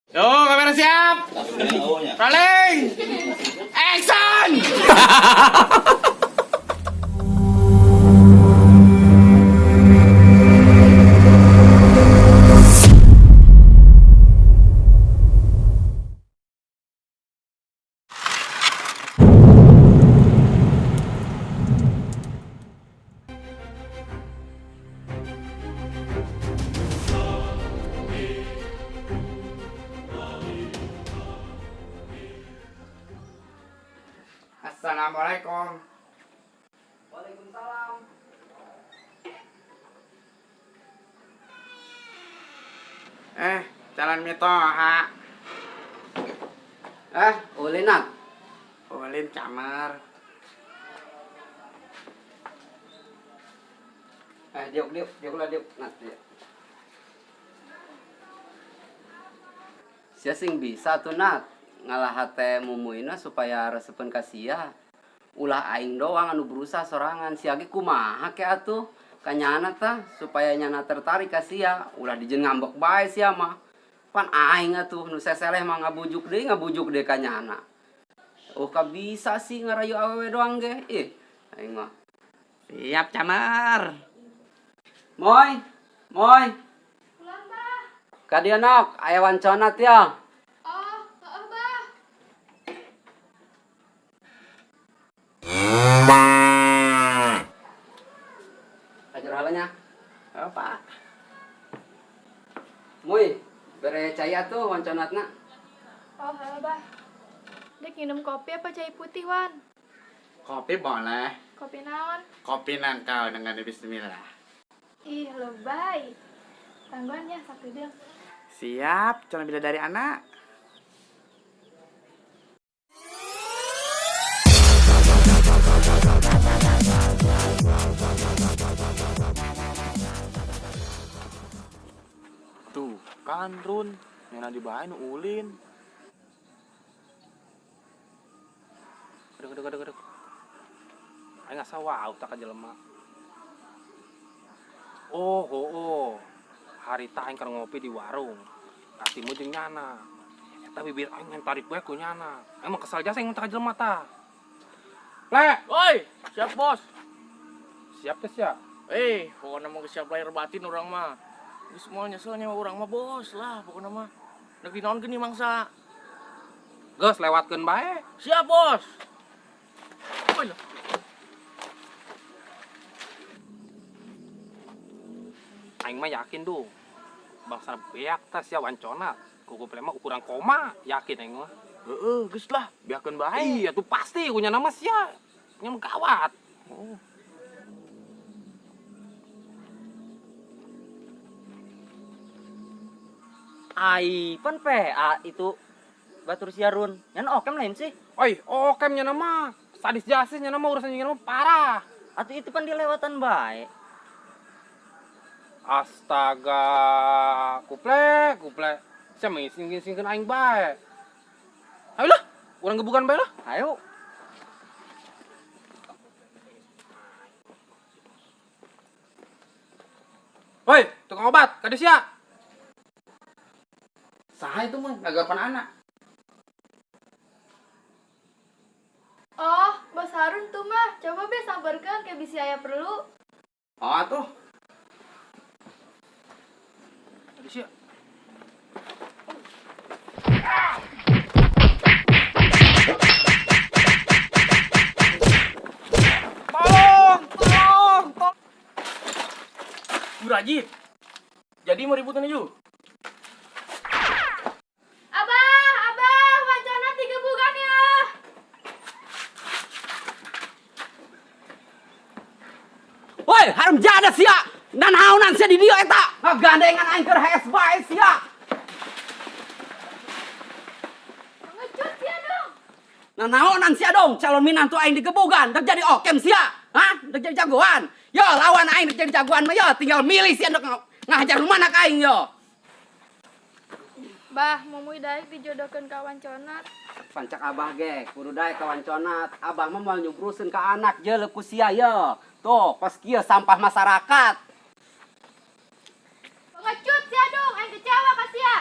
Yo, kamera siap. Rolling. Action. Assalamualaikum. Waalaikumsalam. Eh, calon mitoha. Eh, ulinat. Ulin camar. Eh, diuk diuk diuk lah diuk nat diuk. Sia sing bisa tuh nat ngalah hate mumuina supaya resepen ka sia. Ulah aing doang anu berusaha sorangan sia ge kumaha ke atuh kanyana tah supaya nyana tertarik ka sia, ulah dijen ngambek bae sia mah. Pan aing atuh nu seseleh mah ngabujuk deui ka nyana. Oh ka bisa sih ngarayu awewe doang ge. Ih, aing mah. Siap, camar. Moy, moy. Pulang, Bah. Ka dieu nok, aya wanconat ya. Oh, heeh, Bah. Ajar halanya. Oh, Pak. Muy, bere cai atuh wanconatna. Oh, heeh, Bah. Dek minum kopi apa cai putih, Wan? Kopi boleh. Kopi naon? Kopi nangkau dengan bismillah. Ih, lebay. Tangguhan ya, sakedeung. Siap, calon bidadari anak. Tuh kan Run, nyana di bae nu ulin. Aduh, aduh, aduh, aduh. Aing asa wow tak ka jelema. Oh, oh, oh. Harita aing keur ngopi di warung. Katimu jeung nyana. Eta bibir aing ngan tarik bae ku nyana. Aing mah kesal jasa aing tah ka jelema tah. Le, Woi, siap bos. Siap teh sia. Eh, pokoknya mau siap lahir batin urang mah. Geus moal nyesel nya urang mah bos lah pokoknya mah. Rek dinaon geuning mangsa. Geus lewatkeun bae. Siap bos. Woi lah. Aing mah yakin duh. Bangsa beak tah sia wanconat. Kuku mah ukuran koma, yakin aing mah. Heeh, geus lah, biarkeun bae. Iya tuh pasti punya nama sia. Nya mah gawat. Oh. Ai, pan PA itu batur siarun. Nyan okem lain sih. Oi, okem nya nama. Sadis jasis nya nama urusan nya nama parah. Atau itu pan dilewatan bae. Astaga, kuple, kuple. Sia mengising-isingkeun aing bae. Ayo lah, urang gebugan bae lah. Ayo. Woi, tukang obat, kade sia. Saha itu mah, ngagapan anak. Oh, Bos Harun tuh mah. Coba be samperkeun ke bisi aya perlu. Oh, atuh. Kade sia. Tolong, tolong, tolong. Rajid. Jadi mau ributan aja. Abah, Abah, wancana digebukan ya. Woi, haram jadah sia. Nanaonan sia di dieu eta. Ngagandengan aing keur HS bae sia. Pengecut sia dong. Nanaonan sia dong, calon minantu aing digebugan, dek jadi okem sia. Hah? Dek jadi jagoan. Yo, lawan aing dek jadi jagoan mah yo, tinggal milih sia dek ngahajar rumah anak aing yo. Bah, mumuy daek dijodohkeun ka wanconat. Pancak abah ge, kudu daek ka wanconat. Abah mah moal nyubruseun ka anak je leuku sia yo. Tuh, kos kieu sampah masyarakat. Pengecut sia dong, aing kecewa ka sia.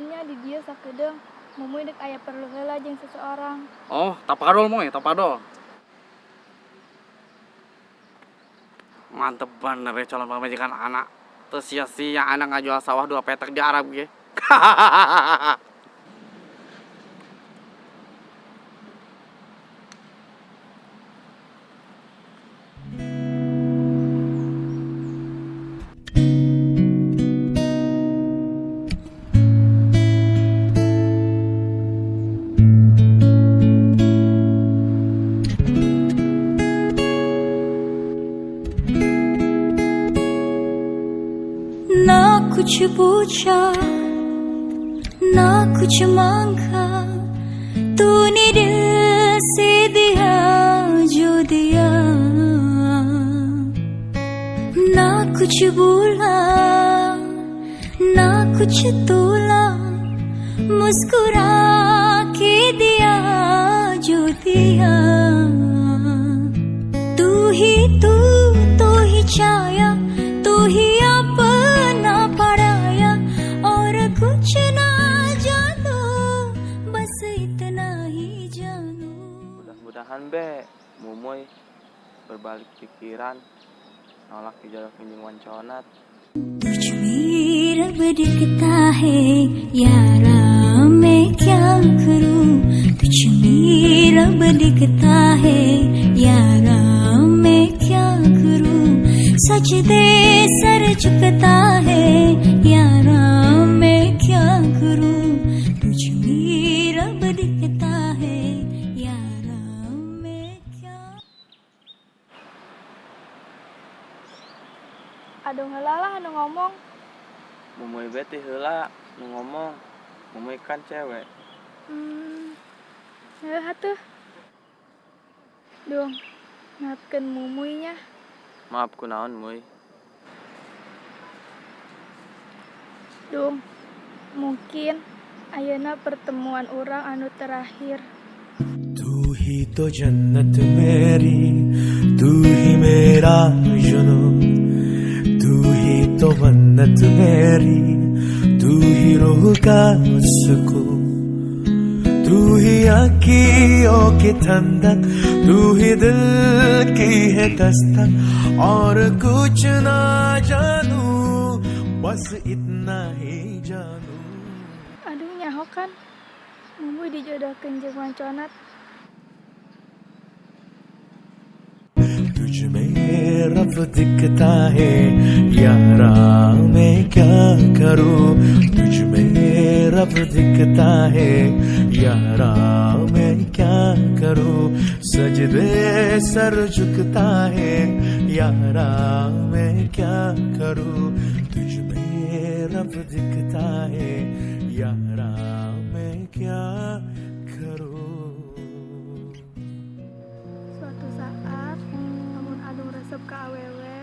Tungguannya di dieu sakedeung. Mumuy dek aya perlu heula jeung seseorang. Oh, tapadol moy, tapadol. Mantep bener ya calon pamajikan anak. Terus sia-sia anak ngajual sawah 2 petak di Arab ge. कुछ पूछा ना कुछ मांगा, तूने दिल से दिया जो दिया, ना कुछ बोला ना कुछ तोला, मुस्कुरा के दिया जो दिया। तू ही तू तो ही छाया, तू ही अपना पराया, और कुछ ना जानो बस इतना ही जानो। Mudah-mudahan be Mumuy berbalik pikiran, nolak dijodohin jeung wanconat. तुझ में रब दिखता है यारा मैं क्या करूं, तुझ में रब दिखता है यारा मैं क्या करूं, सजदे सर झुकता है यारा मैं क्या करूं, तुझ में रब दिखता है यारा मैं क्या। Aduh heula lah anu ngomong. Mumuy beti heula nu ngomong. Mumuy kan cewek. Heuh atuh. Dong, maafkeun Mumuy nya. Maaf kunaon Muy? Dung, mungkin ayeuna pertemuan urang anu terakhir. तू ही तो जन्नत मेरी, तू ही मेरा जुनून, तू ही तो मन्नत मेरी, तू ही रूह का सुकून, तू ही आँखियों की ठंडक, तू ही दिल की है दस्तक, और कुछ ना जानू बस इतना ही जानू। Aduh nyaho kan, Mumuy dijodohkeun jeung wanconat. तुझ में रब दिखता है यारा मैं क्या करूं, तुझ में रब दिखता है यारा मैं क्या करूं, सजदे सर झुकता है यारा मैं क्या करूं, तुझ में रब दिखता है यारा मैं क्या करूं। Suatu saat lamun Adung resep ka awewe,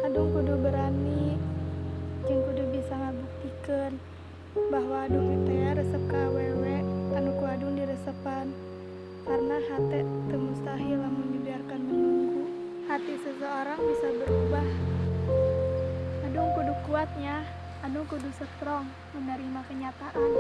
Adung kudu berani jeung kudu bisa ngabuktikeun bahwa Adung teh resep ka awewe anu ku Adung diresepan, karena hate teu mustahil lamun dibiarkan menunggu. Hati seseorang bisa berubah. Adung kudu kuatnya, Adung kudu strong menerima kenyataan.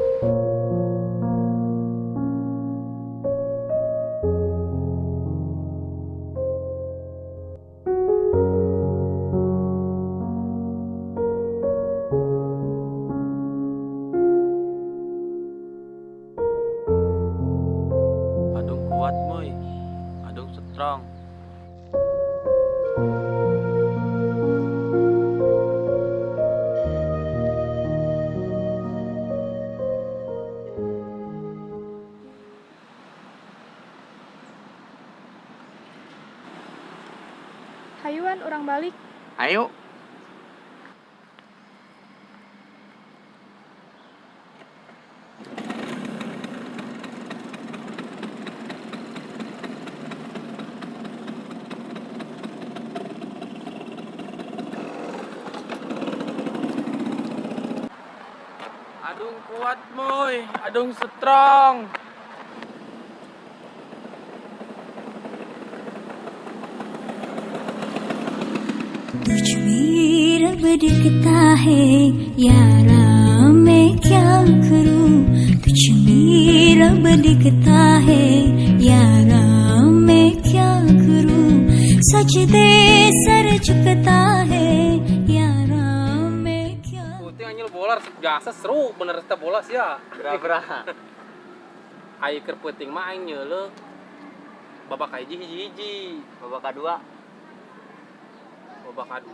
Adung kuat Muy, Adung strong. Hayuan urang balik. Ayo. Adung kuat Muy, Adung strong. तुझ में रब दिखता है यारा मैं क्या करूं, दिखता है, यारा मैं क्या करूं, सजदे सर झुकता है, यारा मैं क्या। Putih anjir bola biasa seru bener eta bola sia. Berapa? Ai keur peuting mah aing nyeuleuh babak hiji hiji-hiji, Babak kedua. Babak kadua.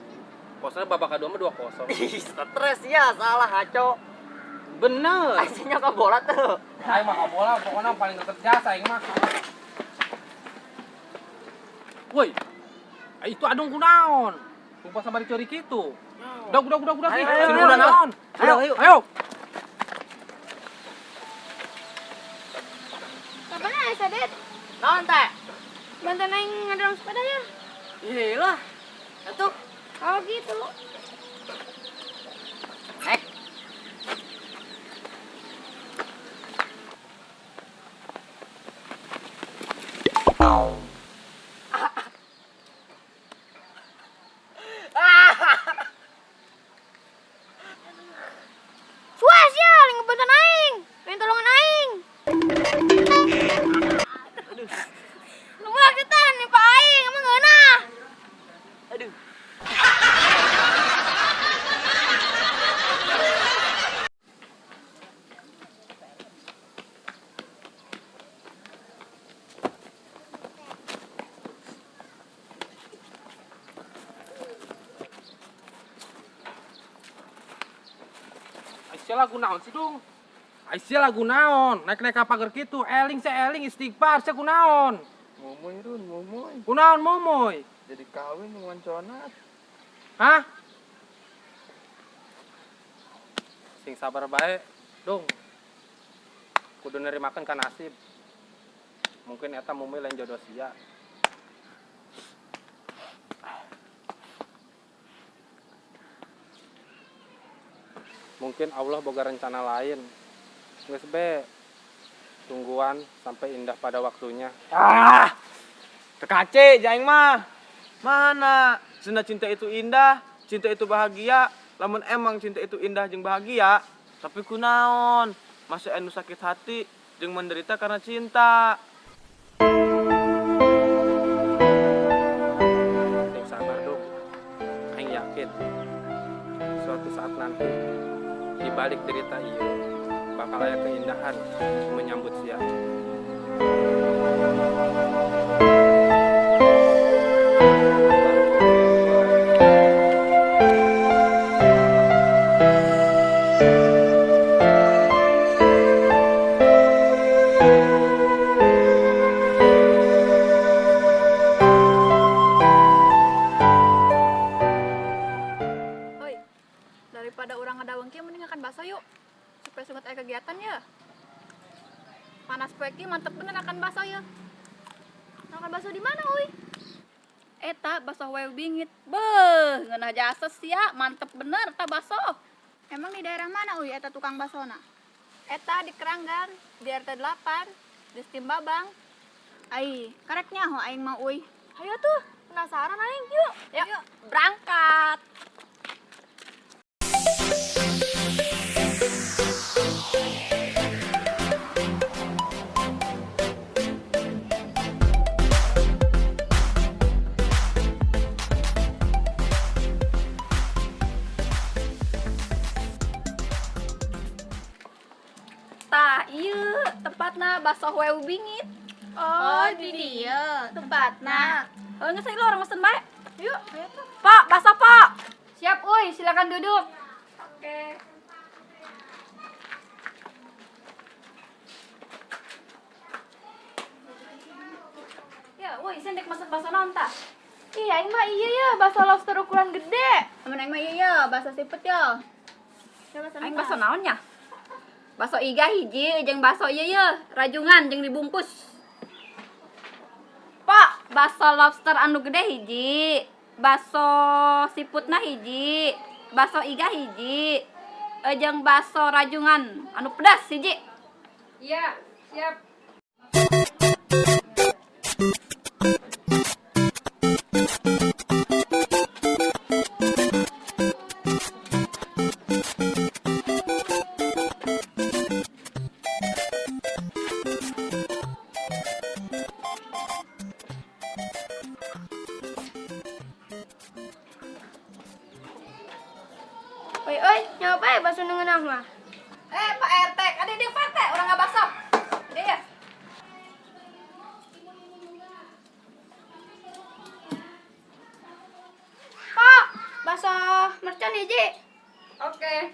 Kosongnya babak kadua mah 2-0. Ih, stres ya, salah ngaco. Bener. Aslinya ke bola tuh. Aing mah ka bola pokoknya paling tetep jasa aing mah. Woi. Itu adung kunaon? Lupa sama dicuri kitu. Udah, udah, udah, udah. Ayo, Sini, ayo, udah ayo. naon? Ayo, ayo. Ayo. Kapan ya, Sadet? Naon teh? Bantuin aing ngedorong sepeda ya. Iya lah. Atuh. Oh gitu. Naik. Suas ya, lagi ngebantuin aing. Pengen tolongan aing. Lu mah kita nih Pak aing, emang ngeunah. Aduh. Aisyah lagu naon sih dong? Aisyah lagu naon? Naik-naik ka pagar kitu, eling saya eling istighfar sia kunaon? Momoy Run, momoy. Kunaon momoy? Jadi kawin dengan conat. Hah? Sing sabar bae, dong. Kudu nerimakeun ka nasib. Mungkin eta momoy lain jodoh sia. Mungkin Allah boga rencana lain. Geus be. Tungguan sampai indah pada waktunya. Ah! Kekace jaing mah. Mana? Senda cinta itu indah, cinta itu bahagia. Lamun emang cinta itu indah jeung bahagia, tapi kunaon? Masih anu sakit hati jeung menderita karena cinta. Sing sabar dong. Aing yakin suatu saat nanti di balik derita ieu bakal aya keindahan menyambut sia. Oi, daripada orang ngadaweng kieu mending makan bakso yuk. Supaya sungut aya kegiatan ya. Panas poe kieu mantep bener makan bakso ya. Makan bakso di mana, Uy? Eta bakso wew bingit. Beuh, ngeunah jasa sia, mantep bener eta bakso. Emang di daerah mana, Uy, eta tukang baksona? Eta di Keranggan, di RT 8, di Steam Babang. Ai, karek nyaho aing mah, Uy. Ayo tuh, penasaran aing, yuk. Yuk, berangkat. Tah, ieu tempatna bakso wew bingit. Oh, di dia tempatna. Oh, geus lu orang mesen bae. Yuk, ayo tuh. Pak, bakso, Pak. Siap, Uy, silakan duduk. Oke. Ya, woi, sih ndek mesen bakso naon tah? Ih, aing mah iya ya, bakso lobster ukuran gede. Amun aing mah iya ya, bakso siput ya. Aing bakso naon nya? Bakso iga hiji jeung bakso ieu ye, rajungan jeung dibungkus. Pak, bakso lobster anu gede hiji, bakso siputna hiji, bakso iga hiji, jeung bakso rajungan anu pedas hiji. Iya, siap. Bakso nu ngeunah mah. Eh, Pak RT, ada di Pak RT, urang ngabakso. Iya ya. Pak, bakso mercon hiji. Oke.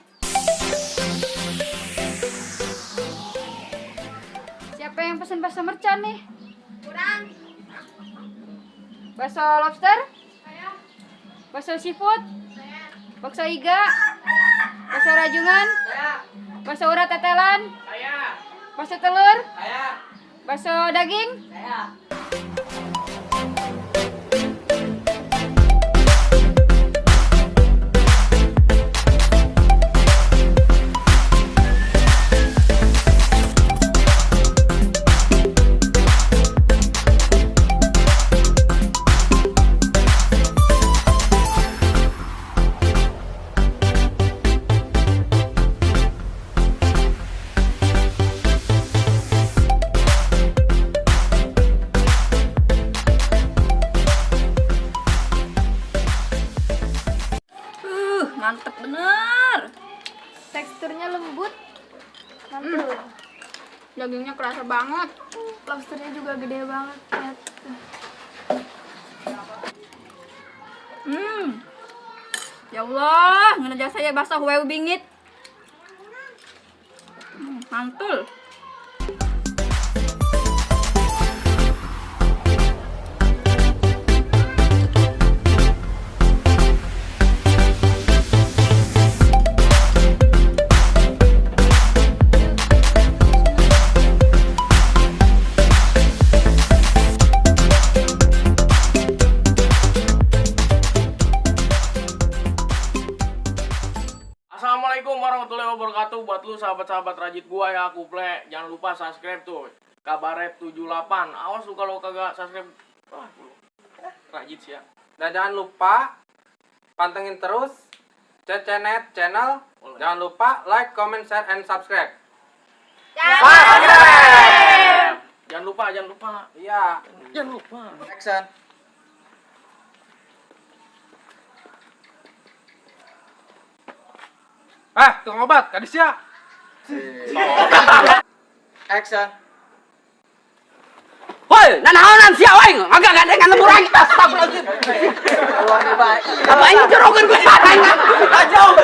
Siapa yang pesen bakso mercon nih? Kurang. Bakso lobster? Saya. Bakso seafood? Saya. Bakso iga? Bakso rajungan? Saya. Bakso urat tetelan? Saya. Bakso telur? Saya. Bakso daging? Saya. Mantep bener. Teksturnya lembut. Mantul. Dagingnya kerasa banget. Lobsternya juga gede banget. Lihat. Ya Allah, ngeunah jasa ya bakso hueu bingit. Mantul. Assalamualaikum warahmatullahi wabarakatuh. Buat lu sahabat-sahabat rajit gua ya, kuple, jangan lupa subscribe tuh Kabaret 78. Awas lu kalau kagak subscribe. Wah, lu. Rajit sih ya. Dan jangan lupa pantengin terus Cecenet Channel. Boleh. Jangan lupa like, comment, share, and subscribe. Subscribe. Jangan lupa, jangan lupa. Iya. Jangan lupa. Action. Tukang obat, kadis ya. Action. Woi, nanaonan sia aing, agak gandengan lembur aing. Astagfirullahaladzim. Apa aing jorogeun ku aing? Jauh.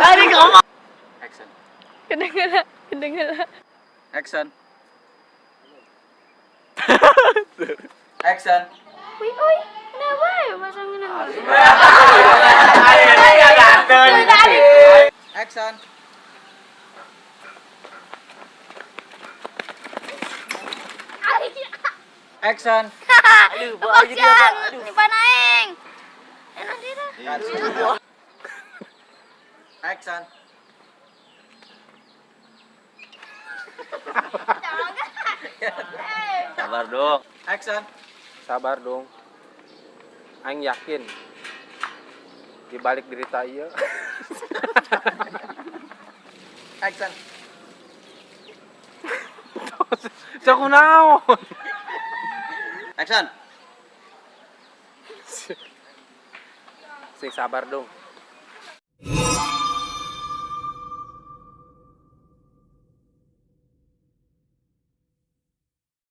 Hari ngomong. Action. Kedengeran, kedengeran. Action. Action. Wih, oi, kenapa ya bakso ngeunah mah? Action. Action. Aduh, siang, nyimpan aing. Enak tidak? Action. Sabar dong. Action. Sabar dong. Aing yakin di balik derita ieu. Action. Sok kunaon? Action. Sing sabar dong.